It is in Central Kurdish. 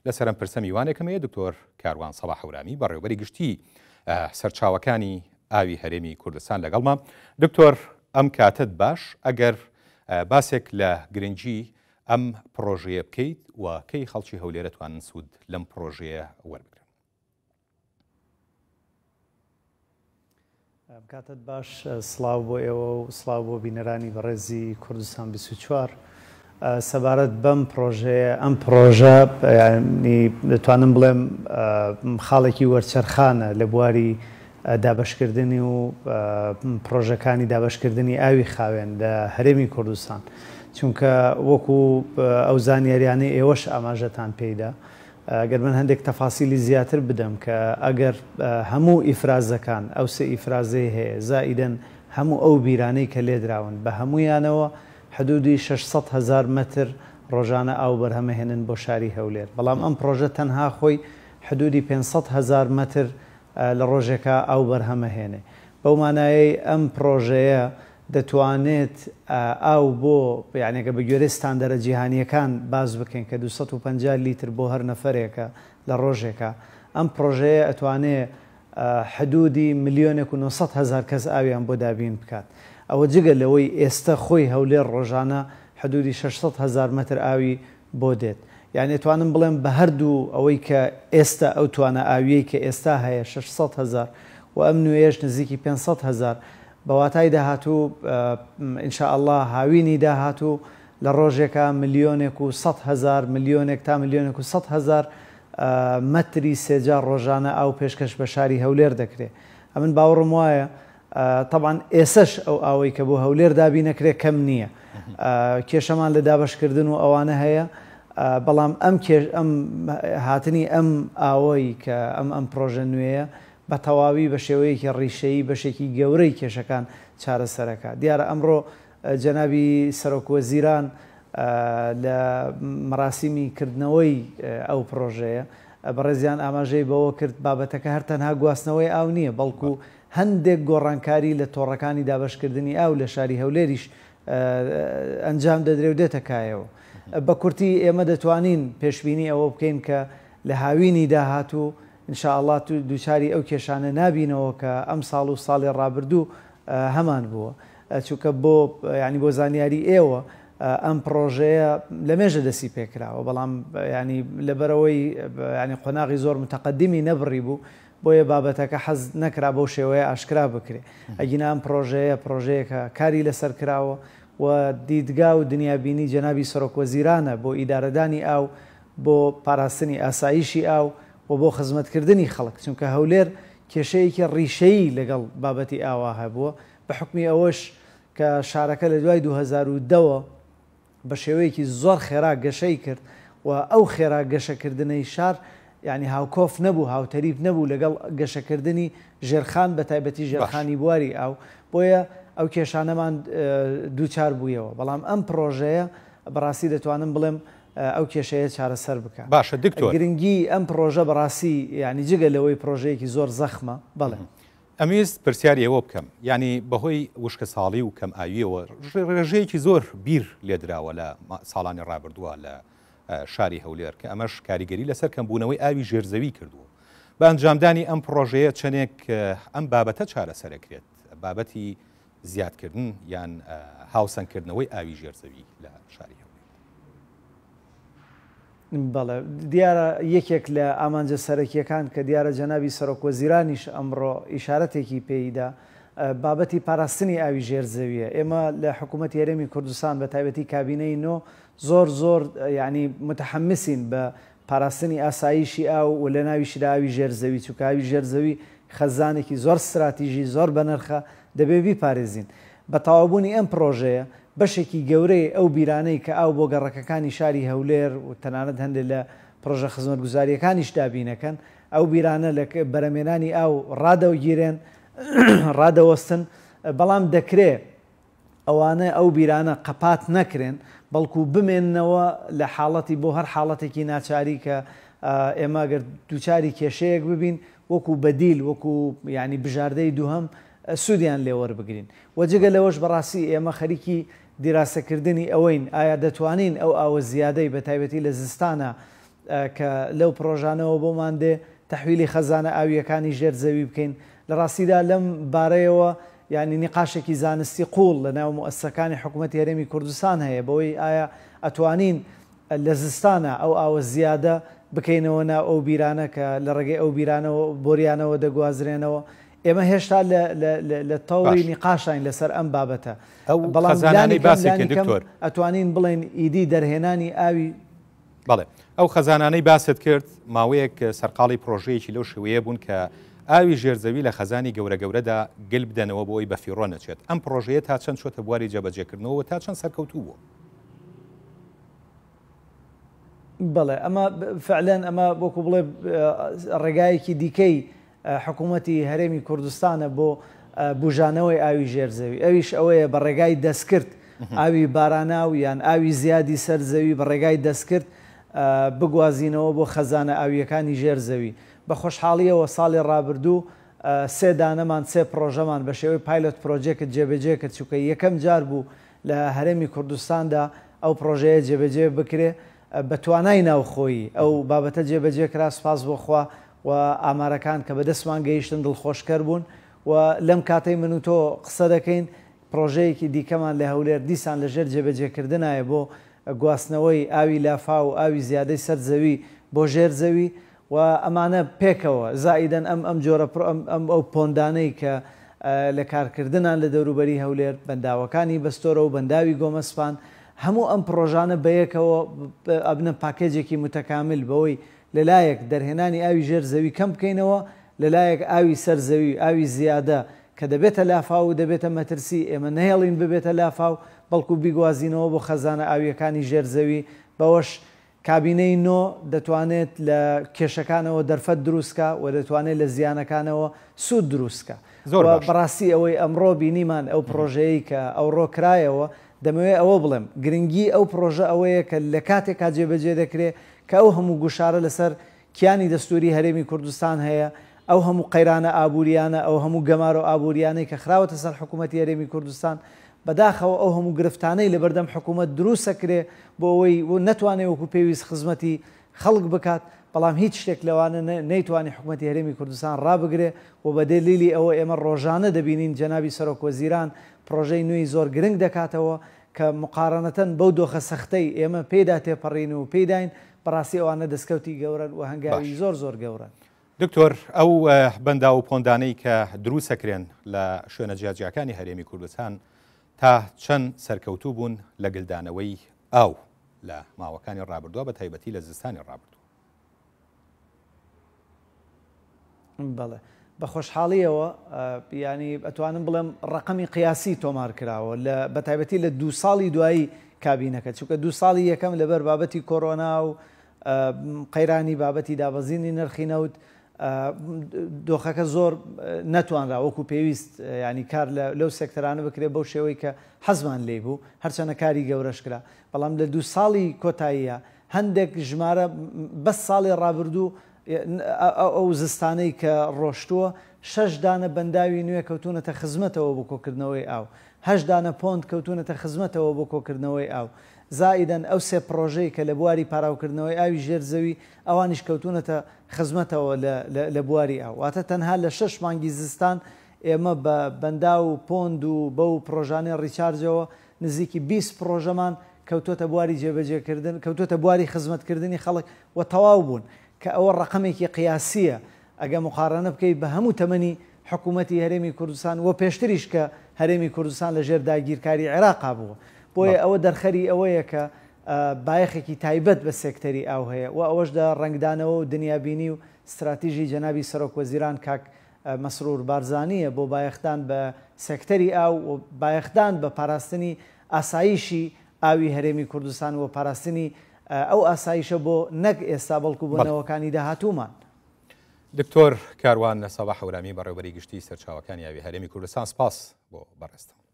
لەسەر ئەم پرسە میوانێکم هەیە دکتۆر کاروان سەڵاح هەورامی بەڕێوەبەری گشتی سەرچاوەکانی ئاوی هەرێمی کوردستان لەگەڵمە. دکتۆر ئەم کاتەت باش، ئەگەر باسێک لە گرنگی ئەم پڕۆژەیە بکەیت و کەی خەڵکی هەولێر ئەتوانن سوود لەم پڕۆژەیە وەربگرن؟ ئەم کاتەت باش، سڵاو بۆ ئێوە و سڵاو بۆ بینەرانی بەڕێزی کوردستان 24. سەبارەت بەم پڕۆژەیە، ئەم پڕۆژە یانی دەتوانم بڵێم خاڵێکی وەرچەرخانە لە بواری دابەشکردنی و پڕۆژەکانی دابەشکردنی ئاوی خاوێن لە هەرێمی کوردستان، چونکە وەکو ئەو زانیاریانەی ئێوەش ئاماژەتان پێیدا، گەر من هەندێک تەفاسیلی زیاتر بدەم کە ئەگەر هەموو ئیفرازەکان، ئەو سێ ئیفرازەی هەیە، زائیدەن هەموو ئەو بیرانەی کە لێدراون بە هەموویانەوە حدودی 600,000 مەتر ڕۆژانە ئاو بەرهەمەهێنن بۆ شاری هەولێر، بەڵام ئەم پڕۆژە تەنها خۆی حدودی 500,000 مەتر لە ڕۆژێکا ئاو بەرهەمەهێنێ. بەو مانایەی ئەم پڕۆژەیە دەتوانێت ئاو بۆ یانی گەر بە گوێرەی ستاندەرە جیهانییەکان باس بکەین کە 250 لیتر بۆ هەر نەفەرێکە لە ڕۆژێکا، ئەم پڕۆژەیە ئەتوانێ حدودی ملیۆنێک و 900,000 کەس ئاویان بۆ دابین بکات. ئەوە جگە لەوەی ئێستە خۆی هەولێر ڕۆژانە حدودی 600,000 مەتر ئاوی بۆ دێت. یانی ئەتوانم بڵێم بە هەردوو ئەوەی کە ئێستە ئەو توانا ئاوییەی کە ئێستا هەیە 600,000 و ئەم نوێیەش نزیکی 500,000 بە واتای داهاتوو ان شاء اللە هاوینی داهاتوو لە ڕۆژێکا ملیۆنێک و 100,000 ملیۆنێک تا ملیۆنێک و 100,000 مەتری سێجا ڕۆژانە ئاو پێشکەش بە شاری هەولێر دەکرێ. ئەمن باوەڕم وایە تەبعەن ئێسەش ئەو ئاوەی کە بۆ هەولێر دابینەکرێ کەم نییە. کێشەمان لە دابەشکردن و ئەوانە هەیە، بەڵام ئەم کێش ئەم هاتنی ئەم ئاوەی کە ئەم ئەم پڕۆژە نوێیە بە تەواوی بە شێوەیەکی ڕیشەیی بەشێکی گەورەی کێشەکان چارەسەرەکا. دیارە ئەمڕۆ جەنابی سەرۆکوەزیران لە مەراسیمی کردنەوەی ئەو پڕۆژەیە بەڕێزیان ئاماژەی بەوە کرد بابەتەکە هەر تەنها گواستنەوەی ئاو نییە بەڵکو هەندێک گۆڕانکاری لە تۆڕەکانی دابەشکردنی ئاو لە شاری هەولێریش ئەنجام دەدرێ و دێتە کایەوە. بە کورتی ئێمە دەتوانین پێشبینی ئەوە بکەین کە لە هاوینی داهاتوو ان شاء اللە دووچاری ئەو کێشانە نابینەوە کە ئەمساڵ و ساڵی ڕابردوو هەمان بووە. چونکە بۆ یانی بۆ زانیاری ئێوە ئەم پڕۆژەیە لە مێژە دەستی پێکراوە بەڵام یانی لەبەرئەوەی یانی قۆناغی زۆر متەقەدیمی نەبڕیبوو بۆیە بابەتەکە حەز نەکرا بەو شێوەیە ئاشکرا بکرێ. ئەگینا ئەم پڕۆژەیە پڕۆژەیەکە کاری لەسەر کراوە و دیدگا و دنیابینی جەنابی سەرۆکوەزیرانە بۆ ئیدارەدانی ئاو، بۆ پاراستنی ئاسایشی ئاو و بۆ خزمەتکردنی خەڵک، چونکە هەولێر کێشەیەکی ڕیشەیی لەگەڵ بابەتی ئاوا هەبووە، بە حوکمی ئەوەش کە شارەکە لە دوای 2010 وە بە شێوەیەکی زۆر خێرا گەشەی کرد و ئەو خێرا گەشەکردنەی شار یانی هاوکۆف نەبوو، هاوتەریب نەبوو لەگەڵ گەشەکردنی ژێرخان بە تایبەتی ژێرخانی بواری ئاو، بۆیە ئەو کێشانەمان دووچار بوویەوە، بەڵام ئەم پڕۆژەیە بەڕاستی دەتوانم بڵێم ئەو کێشەیە چارەسەر بکا. باشە دکتۆر. گرنگی ئەم پڕۆژە بەڕاستی یانی جگە لەوەی پڕۆژەیەکی زۆر زەخمە، بەڵێ. ئەمویست پرسیاری ئێوە بکەم، یانی بەهۆی وشکەساڵی و کەمئاوییەوە ڕێژەیەکی زۆر بیر لێدراوە لە ساڵانی ڕابردووە لە شاری هەولێر کە ئەمەش کاریگەری لەسەر کەمبوونەوەی ئاوی ژێرزەوی کردووە. بە ئەنجامدانی ئەم پڕۆژەیە چەندێک ئەم بابەتە چارەسەرەکرێت، بابەتی زیادکردن یان هاوسەنگکردنەوەی ئاوی ژێرزەوی لە شاری هەولێر؟ بەڵێ، دیارە یەکێک لە ئامانجە سەرەکییەکان کە دیارە جەنابی سەرۆکوەزیرانیش ئەمڕۆ ئیشارەتێکی پێی دا، بابەتی پاراستنی ئاوی ژێر زەوییە. ئێمە لە حکوومەتی هەرێمی کوردستان بە تایبەتی کابینەی نۆ زۆر زۆر یانی متحمسین بە پاراستنی ئاسایشی ئاو و لە ناویشیدا ئاوی ژێر زەوی، چونکە ئاوی ژێر زەوی خەزانێکی زۆر ستراتیژی زۆر بەنرخە دەبێ بیپارێزین. بە تەواوبوونی ئەم پڕۆژەیە بەشێکی گەورەی ئەو بیرانەی کە ئاو بۆ گەڕەکەکانی شاری هەولێر و تەنانەت هەندێ لە پڕۆژە خزمەتگوزارییەکانیش دابینەکەن، ئەو بیرانە لە بەرەمێنانی ئاو ڕادەگیرێن، ڕادەوەستن، بەڵام دەکرێ ئەوانە ئەو بیرانە قەپات نەکرێن، بەڵکو بمێننەوە لە حاڵەتی بۆ هەر حاڵەتێکی ناچاری کە ئێمە گەر دووچاری کێشەیەک ببین وەکو بەدیل وەکو یانی بژاردەی دووهەم سوودیان لێ وەربگرین و جگە لەوەش بەڕاستی ئێمە خەریکی دیراسەکردنی ئەوەین ئایا دەتوانین ئەو ئاوە زیادەی بە تایبەتی لە زستانا کە لەو پڕۆژانەوە بۆمان دێ تەحویلی خەزانە ئاوییەکانی ژێر زەوی بکەین. لە ڕاستیدا لەم بارەیەوە یانی نیقاشێکی زانستی قووڵ لە ناو موئەسسەکانی حکوومەتی هەرێمی کوردستان هەیە بەوەی ئایا ئەتوانین لە زستانا ئەو ئاوە زیادە بکەینەوە ناو ئەو بیرانە کە لە ڕێگەی ئەو بیرانەوە بۆریانەوە دەگوازرێنەوە. ئێمە هێشتا لە لە لە لە تەوری باش. نیقاشاین لەسەر ئەم بابەتە. ئەو بەڵام خەزانانەی لانی کەم باست لانی کرد کەم دکتۆر. ئەتوانین بڵێین ئیدی دەرهێنانی ئاوی بەڵێ ئەو خەزانانەی باست کرد ماوەیەک سەرقاڵی پرۆژەیەکی لەو شێوەیە بوون کە ئاوی ژێرزەوی لە خەزانی گەورە گەورەدا گل بدەنەوە بۆ ئەوی بەفیڕۆ نەچێت، ئەم پرۆژەیە تا چەند چۆتە بواری جێبەجێکردنەوە و تا چەند سەرکەوتوو بووە؟ بەڵێ ئەمە فعلەن ئەمە وەکو بڵێ ڕێگایەکی دیکەی حکوومەتی هەرێمی کوردستانە بۆ بوژانەوەی ئاوی ژێر زەوی، ئەویش ئەوەیە بە ڕێگای دەستکرد ئاوی باراناو یان ئاوی زیادی سەر زەوی بە ڕێگای دەستکرد بگوازینەوە بۆ خەزانە ئاوییەکانی ژێر زەوی. بە خۆشحاڵییەوە ساڵی ڕابردوو سێ دانەمان، سێ پڕۆژەمان بە شێوەی pilot project جێبەجێ کرد، چونکە یەکەم جار بوو لە هەرێمی کوردستاندا ئەو پڕۆژەیە جێبەجێ بکرێ، بە توانای ناوخۆیی ئەو بابەتە جێبەجێ کرا، سوپاس بۆ خوا و ئامارەکان کە بەدەستمان گەیشتن دڵخۆشکەر بوون و لەم کاتەی من و تۆ قسە دەکەین پڕۆژەیەکی دیکەمان لە هەولێر دیسان لە ژێر جێبەجێکردنایە بۆ گواستنەوەی ئاوی لافاو و ئاوی زیادەی سەر زەوی بۆ ژێر زەوی و ئەمانە پێکەوە زائیدەن ئەم ئەم جۆرە ئەم ئەو پۆندانەی کە لە کارکردنان لە دەوروبەری هەولێر، بەنداوەکانی بەستۆرە و بەنداوی گۆمەسپان، هەموو ئەم پڕۆژانە بەیەکەوە ئەبنە پاکێجێکی متکامل بەوەی لەلایەک دەرهێنانی ئاوی ژێر زەوی کەم بکەینەوە، لەلایەک ئاوی سەر زەوی، ئاوی زیادە کە دەبێتە لافاو و دەبێتە مەترسی، ئێمە نەهێڵین ببێتە لافاو، بەڵکو بیگوازینەوە بۆ خەزانە ئاوییەکانی ژێر زەوی، بەوەش کابینەی نۆ دەتوانێت لە کێشەکانەوە دەرفەت دروستکا و دەتوانێت لە زیانەکانەوە سوود دروستکا. زۆر و باشە. بەڕاستی ئەوەی ئەمڕۆ بینیمان ئەو پڕۆژەیەی کە ئەوڕۆ کرایەوە، دەمەوێ ئەوە بڵێم، گرنگی ئەو پڕۆژە ئەوەیە کە لە کاتێکا جێبەجێ دەکرێ کە ئەو هەموو گوشارە لەسەر کیانی دەستووری هەرێمی کوردستان هەیە، ئەو هەموو قەیرانە ئابوورییانە، ئەو هەموو گەمارۆ ئابوورییانەی کە خراوەتە سەر حکوومەتی هەرێمی کوردستان، بەداخەوە ئەو هەموو گرفتانەی لەبەردەم حکوومەت درووسەکرێ بۆ ئەوەی نەتوانێ وەکوو پێویست خزمەتی خەڵک بکات، بەڵام هیچ شتێک لەوانە نەیتوانی حکومەتی هەرێمی کوردستان ڕابگرێ و بە دەلیلی ئەوە ئێمە ڕۆژانە دەبینین جەنابی سەرۆک وەزیران پڕۆژەی نوێی زۆر گرنگ دەکاتەوە کە موقارەنەتەن بەو دۆخە سەختەی ئێمە پێیدا تێپەڕین و پێیداین بەڕاستی ئەوانە دەستکەوتی گەورەن و هەنگاوی باش. زۆر زۆر گەورەن. دکتۆر ئەو بەنداو و پۆندانەی کە دروستەکرێن لە شوێنە جیاجیاکانی هەرێمی کوردستان تا چەند سەرکەوتوو بوون لە گلدانەوەی ئاو لە ماوەکانی ڕابردووە بە تایبەتی لە زستانی ڕابردوو؟ بەڵێ بە خۆشحاڵیەوە یانی ئەتوانم بڵێم ڕەقەمی قیاسی تۆمار کراوە لە بەتایبەتی لە دوو ساڵی دوایی کابینەکە چونکە دوو ساڵی یەکەم لەبەر بابەتی کۆرۆنا و قەیرانی بابەتی دابەزینی نرخی نەوت دۆخەکە زۆر نەتوانرا وەکو پێویست ینی کار لەو سێکتەرانە بکرێت بەو شێوەی کە حەزمان لێی بوو هەرچەنە کاری گەورەش کرا بەڵام لە دوو ساڵی کۆتاییە هەندێک ژمارە بەس ساڵی ڕابردوو ئەو زستانەی کە ڕۆشتووە شەش دانە بەنداوی نوێ کەوتوونەتە خزمەتەوە بۆ کۆکردنەوەی ئاو، هەشت دانە پۆند کەوتوونەتە خزمەتەوە بۆ کۆکردنەوەی ئاو، زائیدەن ئەو سێ پڕۆژەی کە لە بواری پاراوکردنەوەی ئاوی ژێر زەوی ئەوانیش کەوتوونەتە خزمەتەوە لە بواری ئاو. واتە تەنها لە شەش مانگی زستان ئێمە بە بەنداو و پۆند و بەو پڕۆژانەی recharge ەوە نزیکی 20 پڕۆژەمان کەوتۆتە بواری جێبەجێکردن، کەوتۆتە بواری خزمەتکردنی خەڵک و تەواو بوون، کە ئەوە ڕەقەمێکی قیاسییە ئەگە موقارەنە بکەی بە هەموو تەمەنی حکوومەتی هەرێمی کوردستان و پێشتریش کە هەرێمی کوردستان لە ژێر داگیرکاری عێراقا بووە. بۆیە ئەوە دەرخەری ئەوەیە کە بایەخێکی تایبەت بە سێکتەری ئاو هەیە و ئەوەش لە ڕەنگدانەوە و دنیابینی و ستراتیژی جەنابی سەرۆک وەزیران کاک مەسرور بارزانییە بۆ بایەخدان بە سێکتەری ئاو و بایەخدان بە پاراستنی ئاسایشی ئاوی هەرێمی کوردستان و پاراستنی ئەو ئاسایشە بۆ نەک ئێستا بەڵکو بۆ نەوەکانی داهاتوومان. دکتۆر کاروان سەباح هەورامی بەڕێوەبەری گشتیی سەرچاوەکانی ئاوی هەرێمی کوردستان سپاس بۆ بەڕێزتان.